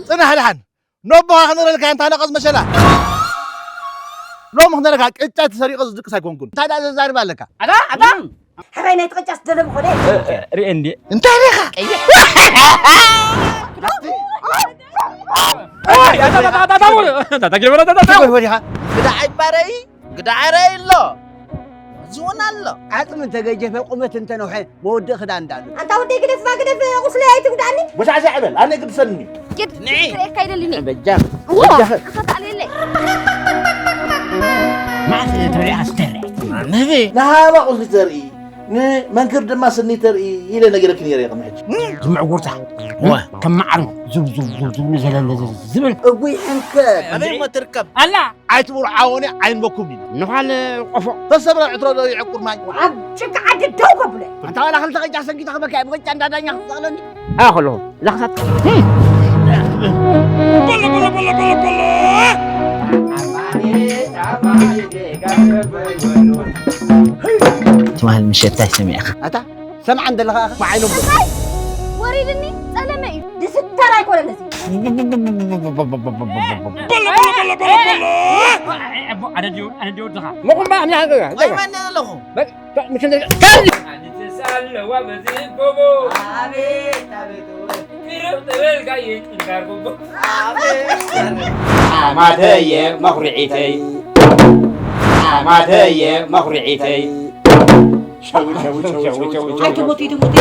ጽናሕ ደሓን። ነቦኻ ክንረልካ እንታ ነቐዝ መሸላ። ሎም ክንረልካ ቅጫ ተሰሪቐ ዝድቅስ ኣይኮንኩን። እንታይ ደኣ ዘዛርብ ኣለካ? ኣታ ኣታ ሕራይ ናይ ትቕጫ ስደለም ኾደ ርኢ እንዲ እንታይ ዲኻ? ተገበረ ወዲኻ ግዳ ኣይባረይ ግዳ ዓረይ ኣሎ። ዝውን ኣሎ። ዓጽሚ እንተገጀፈ ቁመት እንተነውሐ መወድእ ክዳን እንዳሉ። ኣንታ ወደይ ግደፍባ ግደፍ ቁስለይ ኣይትጉዳእኒ። ጎሻዕሻዕ በል ኣነ ግድሰኒ። ኪድ ንዒ። ክርእየካ ይደልኒ። በጃኽ እዎ በጃኽ። ተኸታተለለይ። መዓስ ተሪኣ ስተርዒ ንሃባ ቁስሊ ተርኢ ንመንክር ድማ ስኒ ተርኢ ኢለ ነጊረኪ ነይረ ቅድሚ ሕጂ። ዝምዕጉርታ ከም መዓር ዙብዙብዙብ ዝብሉ ዘለለ ዝብል እጉይ ሕንከት ኣበይ እሞ ትርከብ? ኣላ ኣይትብሉ ዓወኒ ዓይንበኩም እዩ። ንዃል ቆፎ ተሰብረ ዕትሮ ዶ ይዕቁር ማይ። ኣብ ጭቃ ዓዲ ደው ከብለ። ኣንታ ዋላ ክልተ ቅጫ ሰንኪ ተኽበካ እየ ብቅጫ እንዳዳኛ ክሰቕለኒ። ኣኸሎ ዛኽሳት ትማል ምሸት እንታይ ሰሚዕኻ? ኣታ ሰምዓ እንደለኻ ኣኸ መዓይኖም ወሪድኒ ጸለመ እዩ። ድስታር ኣይኮነን እዚ። ኣነ ዲዮ ኣነ ዲዮ ድኻ መኹማ ኣምና ማይ ማን ኣለኹ? ኣማተየ መኹርዒተይ ኣማተየ መኹርዒተይ ኣይትሞቱ ይትሞቱ